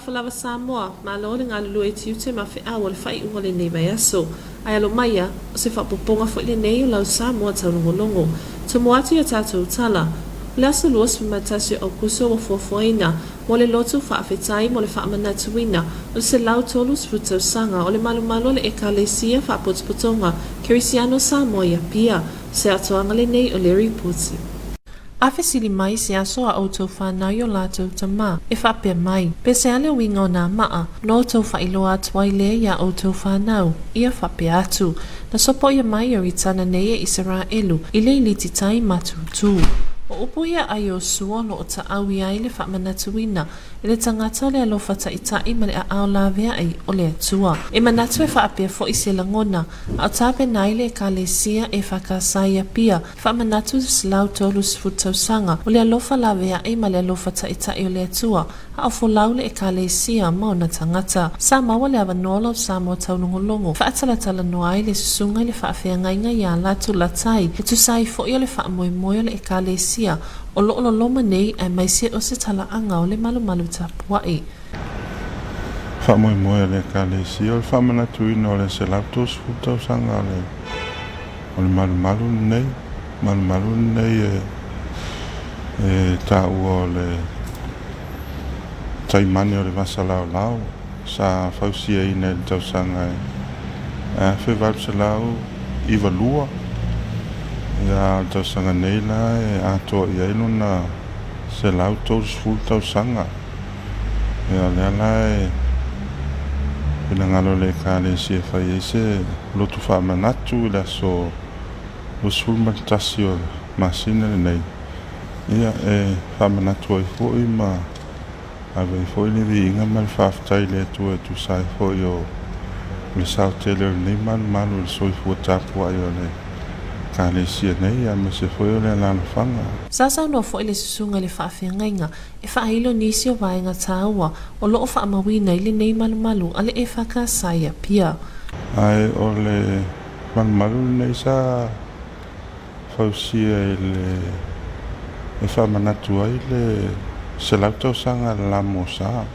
Talofa lava Samoa, malo le galulue i tiute ma feau o le faaiuga o lenei vaiaso. Ae alo maia, o se faaopoopoga foi lenei o lau Samoa taulogologo. Tumu atu i a tatou tala. O le aso 21 o Aokuso ua fuafuaina mo le lotu faafetai mo le faamanatuina o le 130 tausaga o le malumalu o le Ekalesia Faapotopotoga Kerisiano Samoa i Apia. Se atoaga lenei o le ripoti. A fesili mai se aso a outou whanau i o latou tama, e faapea mai, Pehea le uiga o nā maa, ona outou faailoa atu ai lea iā outou whanau, ia faapea atu, Na sopoia mai o Ritana nei e Isaraelu i le iliti tai matūtū. O upu ia a Iosua o lo o taʻau ai le faamanatuina e le tagata o le alofa taʻitaʻi ma le aao laveai o le Atua. E manatu e faapea foi se lagona, a o tapena ai le Ekalesia EFKS i Apia, e faamanatu i le 130 tausaga o le alofa laveai ma le alofa taʻitaʻi o le Atua, a o folau le Ekalesia ma ona tagata. Sa maua le avanoa o lau Samoa taulogologo, faatalatalanoa ai le susuga i le faafeagaiga iā Latu Latai, e tusa ai foi o le faamoemoe o le Ekalesia o lo o loloma nei aemaise o se talaaga o le malumalu tapuai. Faamoemoe a le Ekalesia o le faamanatuina o le 130 tausaga o le o le malumalu lenei. Malumalu lenei e taua o le taimane o le vasa laolao sa fausiaina i le tausaga e 1892. Ia, o le tausaga nei la e atoa i ai lona 130 tausaga. Ia, o lea la e finagalo le Ekalesia e fai ai se lotu faamanatu i le aso 21 o le masina lenei, ia, e faamanatu ai foi ma ave ai foi le viiga ma le faafetai i le Atua e tusa ai foi o le sao tele o lenei malumalu i le soifua tapuai o le Ekalesia nei, aemaise foi o le alaalafaga. Sa saunoa foi le susuga i le faafeagaiga e faailo nisi o vaega taua o lo o faamauina i lenei malumalu a le EFKS i Apia. Ae o le malumalu lenei sa fausia i le e faamanatu ai le 100 tausaga a le La Mosa.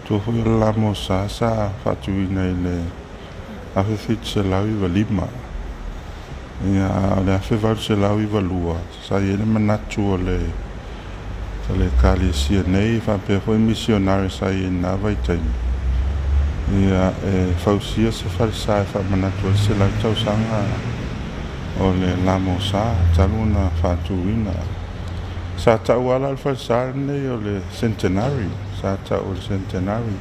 Tua foi o le La Mosa sa faatuina i le 1795, ia, a o le 1892 sa i ai le manatu o le o le Ekalesia nei faapea foi misionare sa i ai i lena vaitaimi, ia, e fausia se falesa e faamanatu ai le 100 tausaga o le La Mosa talu ona faatuina. Sa tau lava la o le falesa lenei o le Centenary, sa tau o le Centenary.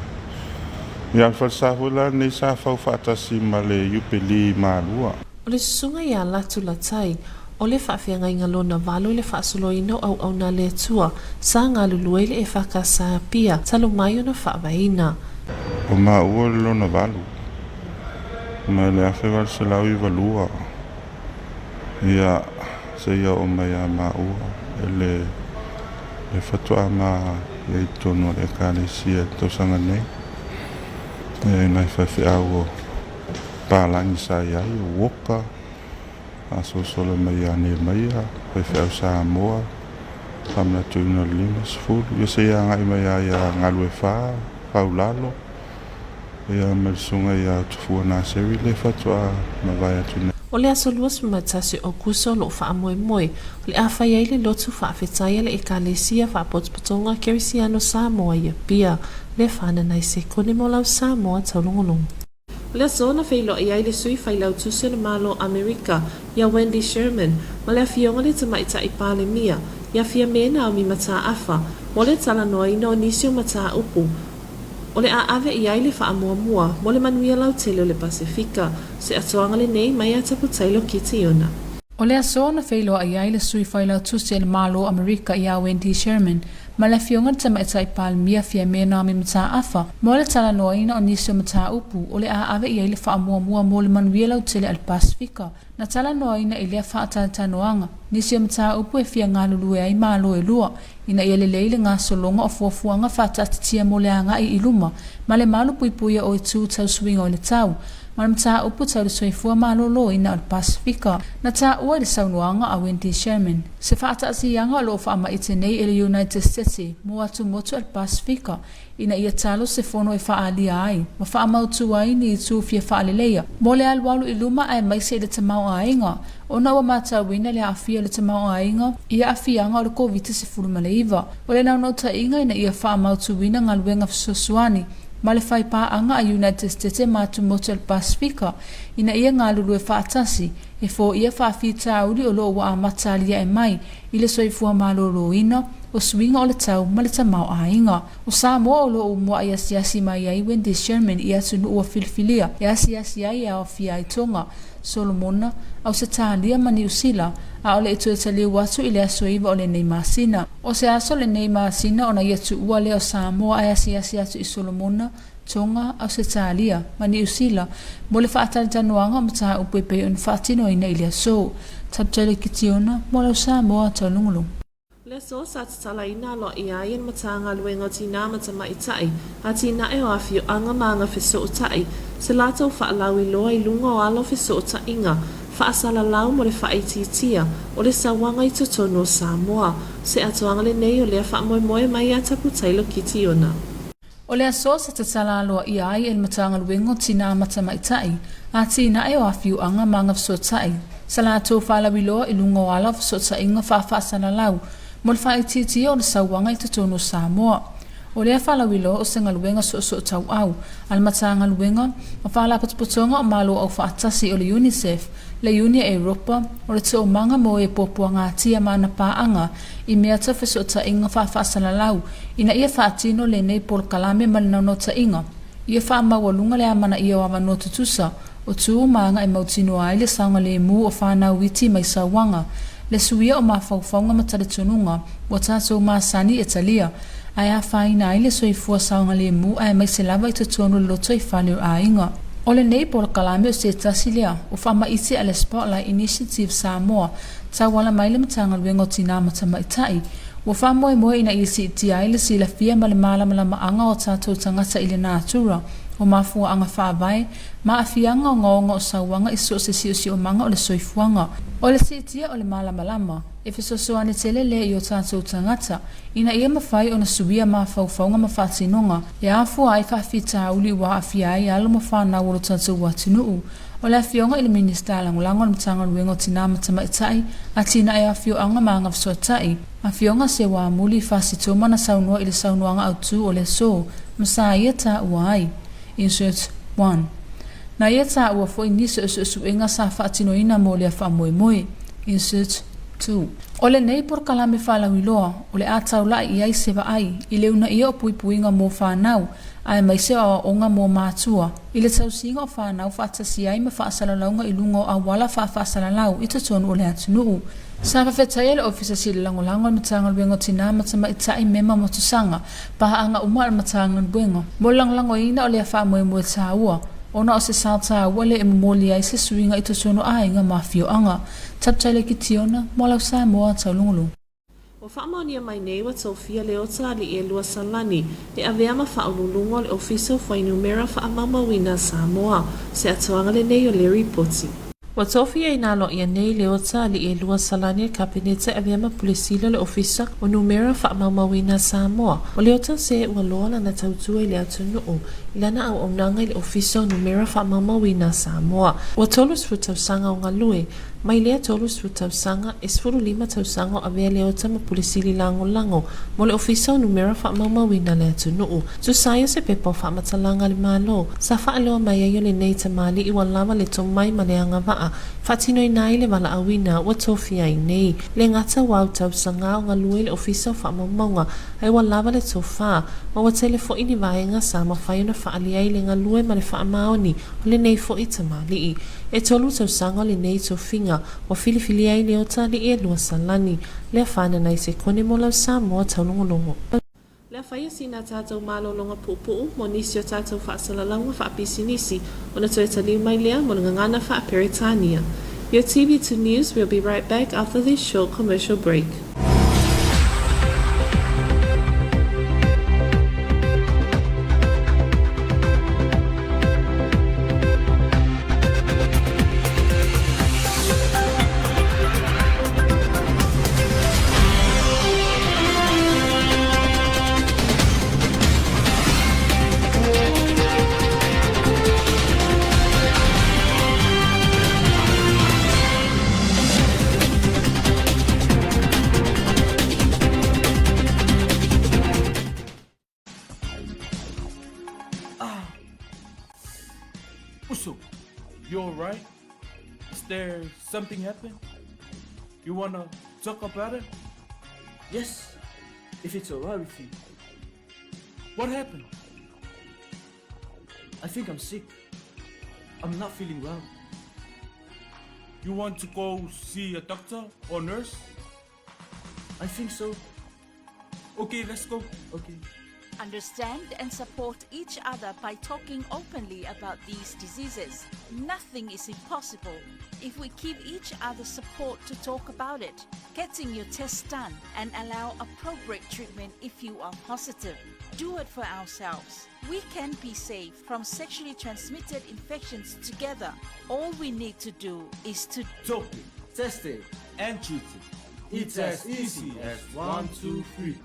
Ia, o le falesa foi la lenei sa fau faatasi ma le Iupeli i Malua. O le susuga iā Latu Latai, o le faafeagaiga lona valo i le faasoloina o auauna a le Atua, sa galulue i le EFKS Apia talu mai ona faavaeina. O maua le lona valu mai le 1892, ia, seia oo mai ia maua e le le faatoa ma i ai totonu o le Ekalesia i le tausaga nei. Ia, i nai faifeau o palagi sa i ai, o Walker, faasolosolo mai ia Nehemaia, faifeau Samoa, faamanatuina o le 50, ia seia agai mai lava ia Galuefa, Faulalo, ia ma le susuga ia Tufua Naseri lea faatoa mavae atu nei. O le aso 21 o Aokuso o lo o faamoemoe o le a fai ai le lotu faafetai a le Ekalesia Faapotopotoga Kerisiano Samoa i Apia, le fananai sekone mo lau Samoa taulogologo. O le aso na feiloai ai le sui failautusi o le Malo o Amerika iā Wendy Sherman ma le afioga i le Tamaitai Palemia iā Fiame Naomi Mataafa mo le talanoaina o nisi o mataupu o le a ave i ai le faamuamua mo le manuia lautele o le Pasefika. Se atoaga lenei mai ia Taputailo Kitiona. O le aso na feiloai ai le sui failautusi o le Malo o Amerika iā Wendy Sherman ma le afioga i le Tamaitai Palemia Fiame Naomi Mataafa mo le talanoaina o nisi o mataupu o le a ave i ai le faamuamua mo le manuia lautele a le Pasefika. Na talanoaina i lea faatalatalanoaga nisi o mataupu e fia galulue ai Malo e lua ina ia lelei le gasologa o fuafuaga faataatitia mo le agai i luma ma le malu puipuia o itu tau suiga o le tau. ma le mataupu tau le soifua maloloina o le Pasefika. Na taua i le saunoaga a Wendy Sherman, se faataatiaga o lo o faamaite nei e le United States mo atumotu a le Pasefika ina ia talo se fono e faaalia ai ma faamautu ai ni itu fia faaleleia mo le alualu i luma aemaise i le tamaoaiga ona ua matauina le aafia o le tamaoaiga i aafiaga o le Koviti-19. O le naunautaiga ina ia faamautuina galuega fesoasoani ma le fai paaga a United States ma atumotu o le Pasefika ina ia galulue faatasi e foia faafitauli o lo o ua amata aliae mai i le soifua maloloina, o suiga o le tau ma le tamaoaiga. O Samoa o lo o muaʻi asiasi mai ai Wendy Sherman i atunuu ua filifilia e asiasi ai e aofia ai Tonga, Solomona, Ausetalia ma Niu Sila, a o le i toe taliu atu i le aso 9 o lenei masina. O se aso lenei masina ona ia tuua lea o Samoa ae asiasi atu i Solomona, Tonga, Ausetalia, ma Niu Sila mo le faatalitanoaga o mataupu e pei ona faatinoina i le aso. Taputaila Kitiona, mo lau Samoa Taulugulugu. O le aso sa tatalaina aloaia ai e le Matagaluega o Tinā ma Tamaitai, Atinae o Afioaga ma Aga Fesootai, se latou faalauiloa i luga o ala o fesootaiga faasalalau mo le faaitiitia o le sauaga i totonu o Samoa. O se atoaga lenei o lea faamoemoe mai ia Taputailo Kitiona. O le aso sa tatala aloaia ai e le Matagaluega o Tinā ma Tamaitai, Atinae o Afioaga ma Agafesootai, sa latou faalauiloa i luga o ala o fesootaiga faafaasalalau mo le faaitiitia o le sauaga i totonu o Samoa. O lea faalauiloa o se galuega soosoo tauau a le Matagaluega ma Faalapotopotoga o Malo Aufaatasi o le UNICEF, le Iuni a Europa, o le toomaga mo e puapuagatia ma ana paaga i mea tau fesootaiga faafaasalalau ina ia faatino lenei polokalame ma le naunautaiga ia faamaualuga le amanaia o avanoa tutusa o tu ma aga e mautinoa ai le saogalemu o fanau iti mai sauaga, le suia o mafaufauga ma talitonuga ua tatou masani e talia, ae afaina ai le soifua saogalemu aemaise lava i totonu o le lotoifale o aiga. O lenei polokalame o se tasi lea o faamaite a le Spotlight Initiative Samoa tauala mai le Matagaluega o Tinā ma Tamaitai, ua faamoemoe ina ia siitia ai le silafia ma le malamalamaaga o tatou tagata i le natura o mafuaaga faavae ma aafiaga ogaoga o sauaga i so o se siosiomaga o le soifuaga. O le siitia o le malamalama, e fesoasoani tele lea i o tatou tagata ina ia mafai ona suia mafaufauga ma faatinoga e afua ai faafitauli ua aafia ai alo ma fanau o lo tatou atunuu. O le Afioga i le Minisita Lagolago o le Matagaluega o Tinā ma Tamaitai, Atinae Afioaga ma Agafesootai, Afioga Seuamuli Fasitoma na saunoa i le saunoaga autu o le aso ma sa ia taua ai. Insert 1. Na ia taua foi nisi o suesuega sa faatinoina mo lea faamoemoe. Insert 2. O lenei polokalame faalauiloa o le a taula'i i ai se vaai i le uunaia o puipuiga mo fanau aemaise o aoaoga mo matua i le tausiga o fanau faatasi ai ma faasalalauga i luga o auala faafaasalalau i totonu o le atunuu. Sa faafetaia le Ofisa Sili Lagolago o le Matagaluega o Tinā ma Tamaitai Mema Motusaga, paaga uma a le Matagaluega, mo le lagolagoina o lea faamoemoe taua, ona o se sao taua lea e momoli ai se suiga i totonu o aiga ma afioaga. Taputaila Kitiona, mo lau Samoa Taulugulugu. Ua faamaonia mai nei ua tofia le ota alii e lua Salani e avea ma faauluuluga o le Ofisa o Fuainumera Faamaumauina a Samoa. Se atoaga lenei o le ripoti. Ua tofiaina aloaia nei le ota alii e lua Salani e Kapeneta e avea ma Pule Sili o le Ofisa o Numera Faamaumauina a Samoa. O le ota se ua loa lana tautua i le atunuu i lana auaunaga i le Ofisa o Numera Faamaumauina a Samoa. Ua 30 tausaga o galue Mai lea 30 tausaga, e 15 tausaga o avea Leota ma Pule Sili Lagolago mo le Ofisa o Numera Faamaumauina a le Atunuu. Tusa ai o se pepa o faamatalaga a le Malo, sa faailoa mai ai o lenei tamalii ua lava le tomai ma le agavaa faatinoina ai le valaauina ua tofia ai nei. Le gata ua autausaga o galue le Ofisa o Faamaumauga ae ua lava le tofa, ma ua tele foi ni vaega sa mafai ona faaali ai le galue ma le faamaoni o lenei foi tamalii. E tolu tausaga o lenei tofiga ua filifilia ai Leota Alii e lua Salani, lea fanana i se kone mo lau Samoa taulogologo. Lea faia sina tatou malologa puupuu mo nisi o tatou faasalalauga faapisinisi ona toe taliu mai lea mo le gagana faa-Peretania. Your TV2 News will be right back after this short commercial break. there something happen? You wanna talk about it? Yes, if it's alright with you. What happened? I think I'm sick. I'm not feeling well. You want to go see a doctor or nurse? I think so. Okay, let's go. Okay. Understand and support each other by talking openly about these diseases. Nothing is impossible if we keep each other support to talk about it. Getting your test done and allow appropriate treatment if you are positive. Do it for ourselves. We can be safe from sexually transmitted infections together. All we need to do is to talk it, test it, and treat it. It's as easy as 1, 2, 3.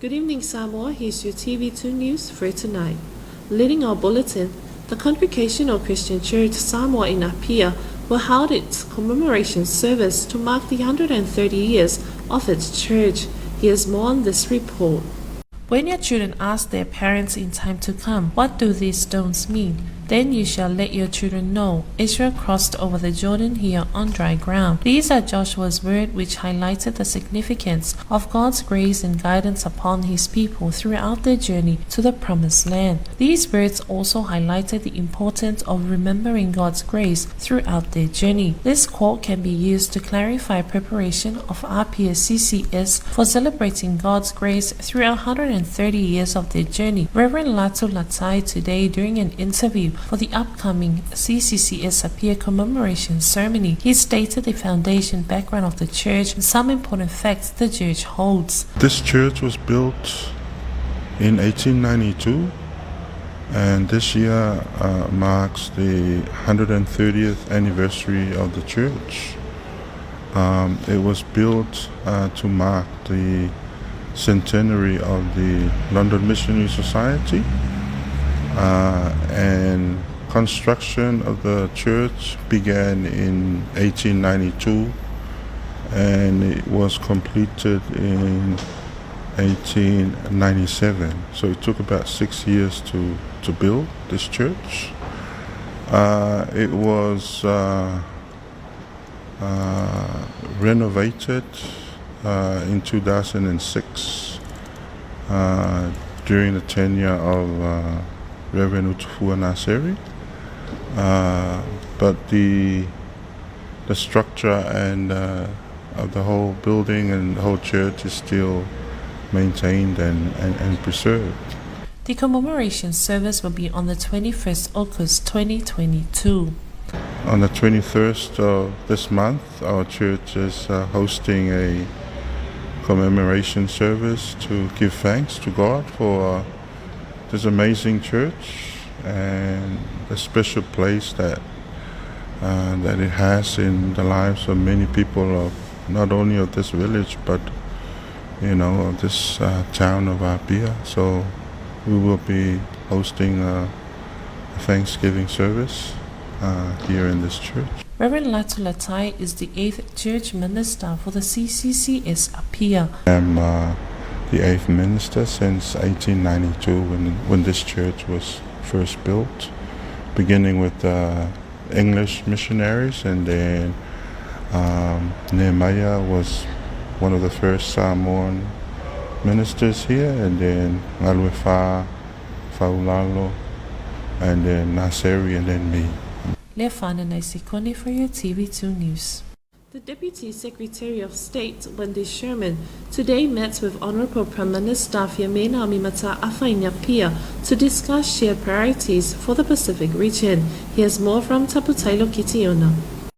Good evening, Samoa. Here's your TV2 news for tonight. Leading our bulletin, the Congregational Christian Church Samoa in Apia will hold its commemoration service to mark the 130 years of its church. Here's more on this report. When your children ask their parents in time to come, What do these stones mean? Then you shall let your children know Israel crossed over the Jordan here on dry ground. These are Joshua's words which highlighted the significance of God's grace and guidance upon his people throughout their journey to the promised land. These words also highlighted the importance of remembering God's grace throughout their journey. This quote can be used to clarify preparation of RPSCCS for celebrating God's grace through 130 years of their journey. Reverend Latu Latai today during an interview for the upcoming CCCS Apia commemoration ceremony, he stated the foundation background of the church and some important facts the church holds. This church was built in 1892 and this year uh, marks the 130th anniversary of the church. Um, it was built uh, to mark the centenary of the London Missionary Society uh, and construction of the church began in 1892 and it was completed in 1897. So it took about six years to, to build this church. Uh, it was uh, uh, renovated uh, in 2006 uh, during the tenure of uh, Reverend Utufua Naseri. but the the structure and of the whole building and the whole church is still maintained and, and, and preserved. The commemoration service will be on the 21st August 2022. On the 21st of this month, our church is uh, hosting a commemoration service to give thanks to God for uh, this amazing church and the special place that uh, that it has in the lives of many people of not only of this village but you know of this uh, town of Apia. So we will be hosting a, a Thanksgiving service uh, here in this church. Reverend Latu Latai is the eighth church minister for the CCCS Apia. I'm uh, the eighth minister since 1892 when, when this church was first built, beginning with uh, English missionaries, and then um, Nehemiah was one of the first Samoan ministers here, and then Ngaluefa, Faulalo, and then Naseri, and then me. Lefana Naisikoni for your TV2 News. The Deputy Secretary of State, Wendy Sherman, today met with Honorable Prime Minister Fiamena Mimata Afainapia to discuss shared priorities for the Pacific region. Here's more from Taputailo Kitiona.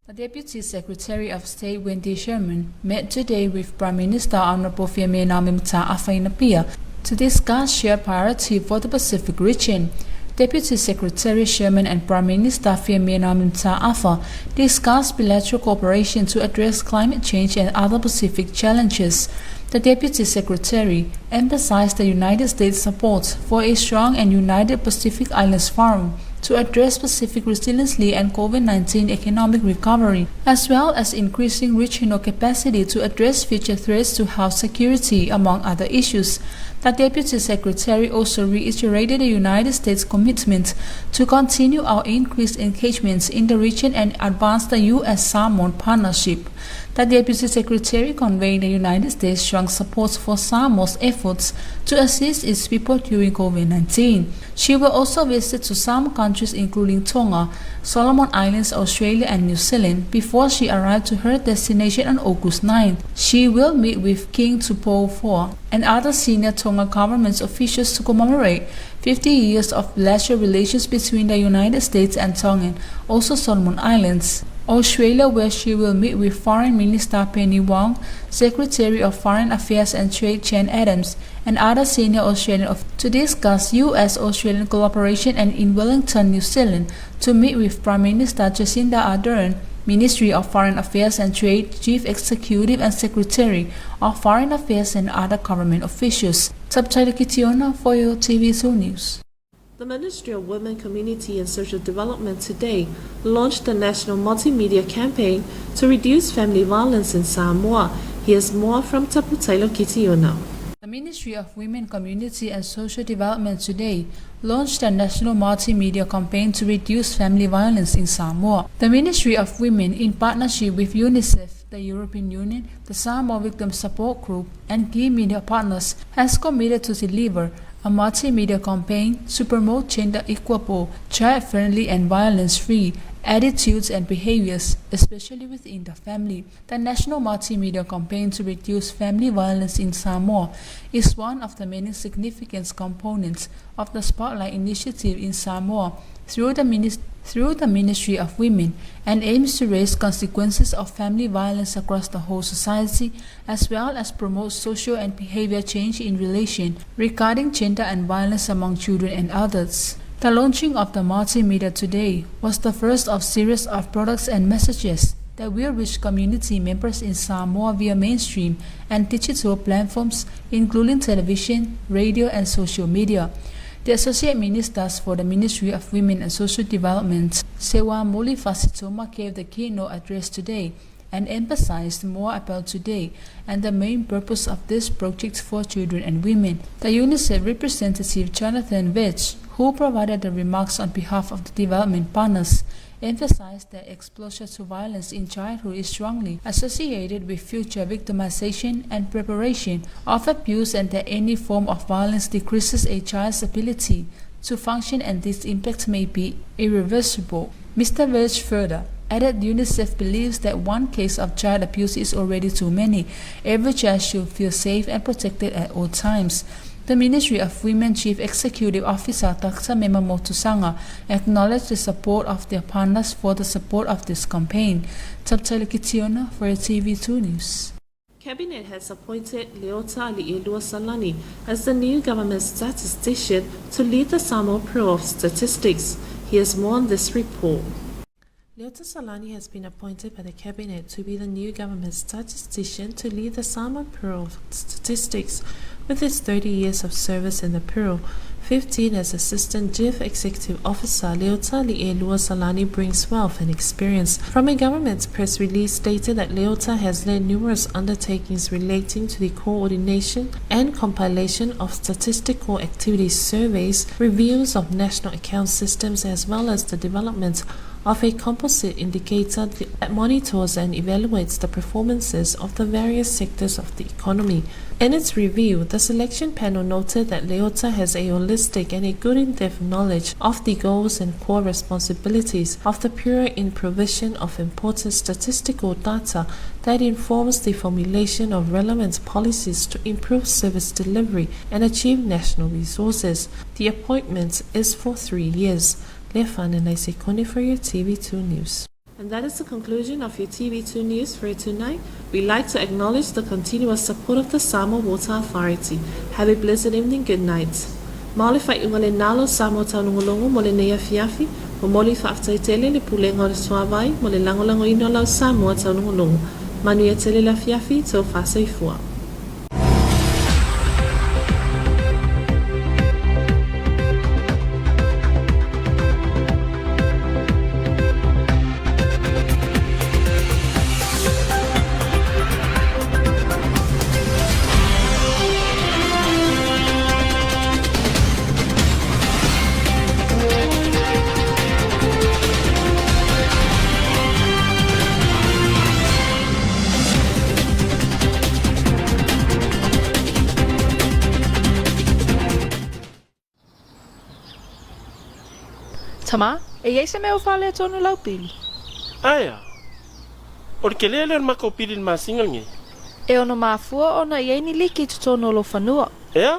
The Deputy Secretary of State Wendy Sherman met today with Prime Minister Honorable Fiamena Mimata Afainapia to discuss shared priority for the Pacific region. Deputy Secretary Sherman and Prime Minister Fiamena Mata'afa discussed bilateral cooperation to address climate change and other Pacific challenges. The Deputy Secretary emphasized the United States' support for a strong and united Pacific Islands Forum to address Pacific resiliency and COVID-19 economic recovery, as well as increasing regional capacity to address future threats to health security, among other issues. The Deputy Secretary also reiterated the United States' commitment to continue our increased engagements in the region and advance the U.S.-Samoan partnership. The Deputy Secretary conveyed the United States' strong support for Samoa's efforts to assist its people during COVID-19. She will also visit to some countries including Tonga, Solomon Islands, Australia and New Zealand before she arrived to her destination on August 9. She will meet with King Tupou IV and other senior Tonga government officials to commemorate 50 years of bilateral relations between the United States and Tonga, also Solomon Islands. Australia, where she will meet with Foreign Minister Penny Wong, Secretary of Foreign Affairs and Trade Chen Adams, and other senior Australian officials to discuss U.S.-Australian cooperation, and in Wellington, New Zealand, to meet with Prime Minister Jacinda Ardern, Ministry of Foreign Affairs and Trade Chief Executive and Secretary of Foreign Affairs and other government officials. Subtitle Kitiona for your TV2 News. The Ministry of Women, Community and Social Development today launched the national multimedia campaign to reduce family violence in Samoa. Here's more from Taputailo Kitiona. The Ministry of Women, Community and Social Development today launched a national multimedia campaign to reduce family violence in Samoa. The Ministry of Women, in partnership with UNICEF, the European Union, the Samoa Victim Support Group, and key media partners, has committed to deliver a multimedia campaign to promote gender equitable, child-friendly and violence-free attitudes and behaviors, especially within the family. The national multimedia campaign to reduce family violence in Samoa is one of the many significant components of the Spotlight Initiative in Samoa through the through the Ministry of Women and aims to raise consequences of family violence across the whole society as well as promote social and behavior change in relation regarding gender and violence among children and adults. The launching of the multimedia today was the first of series of products and messages that will reach community members in Samoa via mainstream and digital platforms including television, radio and social media. The Associate Ministers for the Ministry of Women and Social Development, Sewa Muli Fasitoma, gave the keynote address today and emphasized more about today and the main purpose of this project for children and women. The UNICEF representative Jonathan Vetch, who provided the remarks on behalf of the development partners, emphasized that exposure to violence in childhood is strongly associated with future victimization and preparation of abuse, and that any form of violence decreases a child's ability to function and this impact may be irreversible. Mr. Vetch further added UNICEF believes that one case of child abuse is already too many. Every child should feel safe and protected at all times. The Ministry of Women Chief Executive Officer Dr. Mema Motusaga acknowledged the support of their partners for the support of this campaign. Taptaila Kitiona for TV2 News. Cabinet has appointed Leota Ali'elua Salani as the new government statistician to lead the Samoa Bureau of Statistics. Here's more on this report. Leota Salani has been appointed by the Cabinet to be the new government statistician to lead the Samoa Bureau of Statistics. With his 30 years of service in the Bureau, 15 as Assistant Chief Executive Officer, Leota Ali'elua Salani brings wealth and experience. From a government press release stated that Leota has led numerous undertakings relating to the coordination and compilation of statistical activities surveys, reviews of national account systems, as well as the development of a composite indicator that monitors and evaluates the performances of the various sectors of the economy. In its review, the selection panel noted that Leota has a holistic and a good in-depth knowledge of the goals and core responsibilities of the Bureau in provision of important statistical data that informs the formulation of relevant policies to improve service delivery and achieve national resources. The appointment is for 3 years. Lefan and Sekone for your TV2 News. And that is the conclusion of your TV2 News for tonight. We like to acknowledge the continuous support of the Samoa Water Authority. Have a blessed evening, good night. Ma o le faaiuga lenā lau Samoa Taulogologo mo lenei afiafi, momoli faafetai tele le Pulega o le Suavai mo le lagolagoina o lau Samoa Taulogologo. Manuia tele le afiafi, tofa soifua. Tama, e i ai se mea o faaletonu lau pili? Aea. O le kelē lea o le makou pili i le masina lenei. E ono mafua ona i ai ni liki i totonu o lou fanua. Ea?